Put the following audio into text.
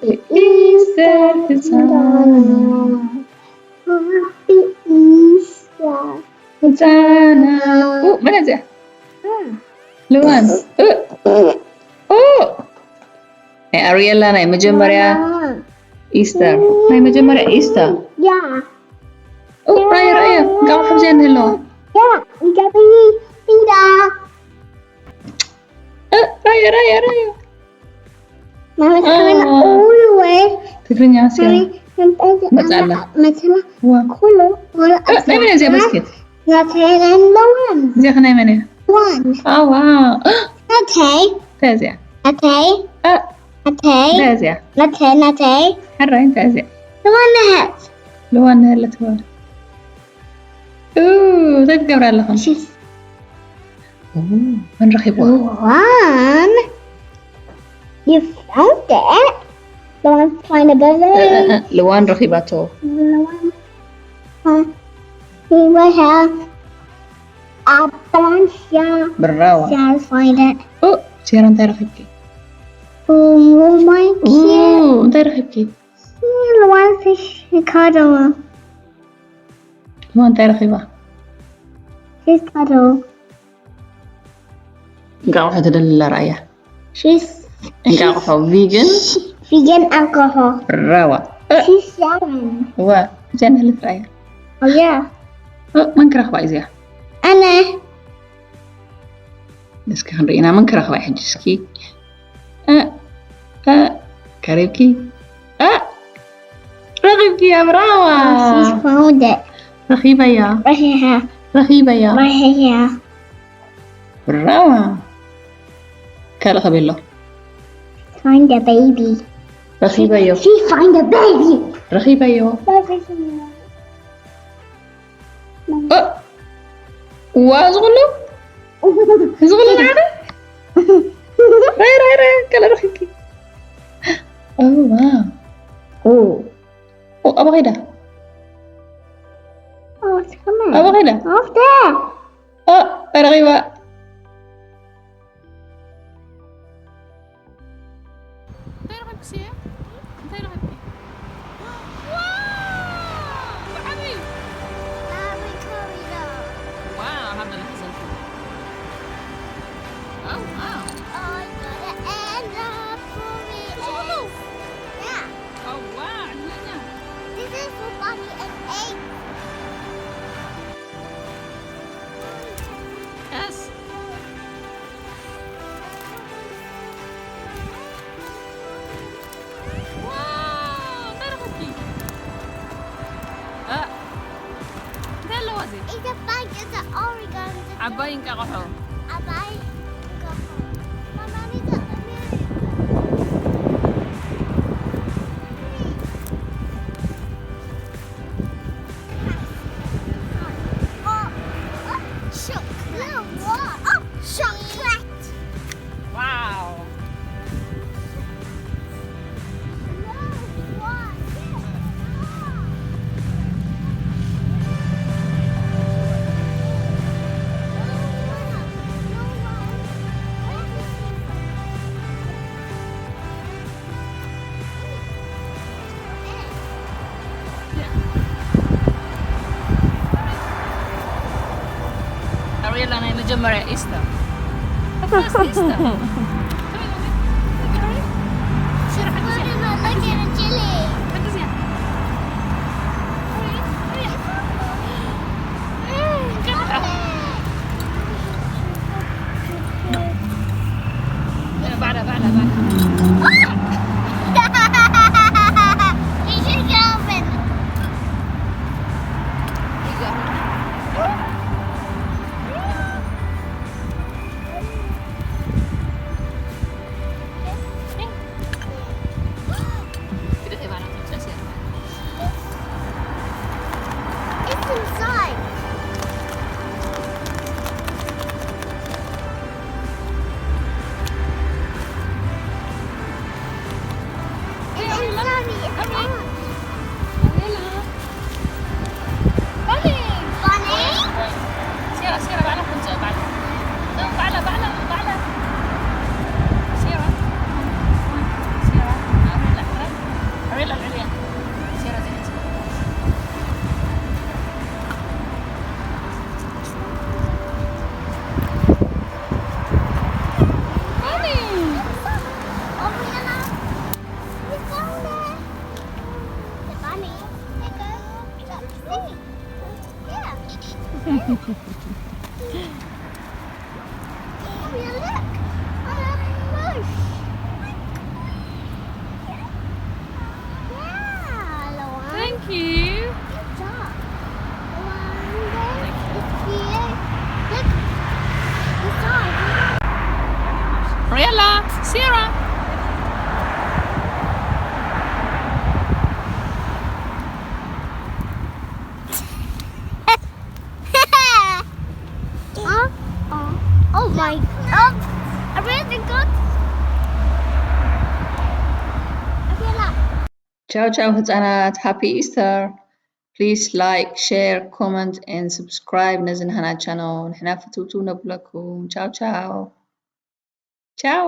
Easter ህጻና። Happy Easter. ህጻና። ኡ፣ መን እዚኣ? ልዋን። ኡ፣ ኡ። ናይ ኣርየላ ናይ መጀመርያ ኢስተር። ናይ መጀመርያ ኢስተር። ያ። ኡ፣ ራያ፣ ራያ። ጋው ሕብዚያ ንህለዋ። ያ፣ እንቀጥይ። ቢዳ። እ፣ ራያ፣ ራያ፣ ራያ። ማለት ከመን ኦ። All the way. ትግርኛ እስኪ። መጻላ። መጻላ። ዋ። ኩሉ ወላ እ፣ ናይ መን እያ እዚኣ በስኬት? ናተይ ኣለዋን። እዚኣ ከ ናይ መን እያ? ዋን። ኣ፣ ዋ። ናተይ። እንታይ እዚኣ? ናተይ። እ፣ ናተይ። እንታይ እዚኣ? ናተይ፣ ናተይ። ሕራይ እንታይ እዚኣ? ልዋን ነሀት። ልዋን ነሀት ትበሃል። ኡ፣ እንታይ ትገብሪ ኣለኽን? ሽስ። ኡ፣ መን ረኺብዋ? ልዋን። You found it. ልዋን find a እ፣ እ፣ እ፣ ልዋን ረኺባቶ። ልዋን። እ፣ ሂወታ ኣብ ፍራንሻ። ብራዋ። Shall find it. ኡ፣ ሴራ እንታይ ረኺብኪ? ኡ፣ my ኡ፣ ኪ። እንታይ ረኺብኪ? ልዋን ፊሽ ካዶ። ልዋን እንታይ ረኺባ? ፊሽ ካዶ። እንቃቑሖ ትደሊ ኣላ ራያ። ሽስ። እንቃቑሖ ቪገን። ቪገን ኣልኮሆ። ብራዋ። እ። ሽስ ሻረን። ዋ፣ እዚኣ ንህልት ራያ። ኦ፣ ያ። እ፣ መን ክረኽባ እዩ እዚኣ? ኣነ። እስኪ ክንርኢ ኢና፣ መን ክረኽባ እዩ ሕጂ እስኪ? እ፣ እ፣ ከሪብኪ? እ፣ ረኺብኪያ፣ ብራዋ። She's found it. ረኺበያ። ረኺበያ። ረኺበያ። ረኺበያ። ብራዋ። ካልእ ከበይ ኣሎ? Find the baby. ረኺበዮ። She find the baby. ረኺበዮ። ረኺበዮ። እ፣ ዋ፣ እዚ ኩሉ? እዚ ኩሉ ንዓኺ? ራይ፣ ራይ፣ ራይ፣ ካልእ ረኺብኪ? ኦ፣ ዋው። ኦ። ኦ፣ ኣበይ ከይዳ? Oh, it's coming. ኣበይ ከይዳ? Off there. ኦ፣ ተረኺባ። እንታይ ረኺብኪ ስየ? እንታይ ረኺብኪ? ዋው! ብዓብዩ! Merry Corridor. ዋው፣ ሃብ በላ ሓዘልኩ። ዋው፣ ዋው። Oh, I got it. And the Corridor. Yeah. Oh, wow, ዕድለኛ። This is for Bonnie and Ace. ቀስ። ዋው፣ እንታይ ረኸብኪ? እ፣ እንታይ ኣለዋ እዚ? It's a bag, it's an Oregon. ዓባይ እንቃቑሖ። ዓባይ እንቃቑሖ። Mama, it's a American. Oh, oh, chocolate. No, what? Oh, chocolate. Wow. No, what? ኣርየላ ናይ መጀመርያ ኢስተር። First Easter. Oh, yeah, look. Oh, look. Yeah, Loan. Thank you. Good job. Loan, it's here. Look. It's on. Riella, Sierra. Oh, oh, oh my. Oh, I really got. Okay, look. ቻው ቻው ህጻናት፣ happy Easter። Please like, share, comment and subscribe ነዚ ናህና channel። ንሕና ፍትውትው ነብለኩም። ቻው ቻው። ቻው።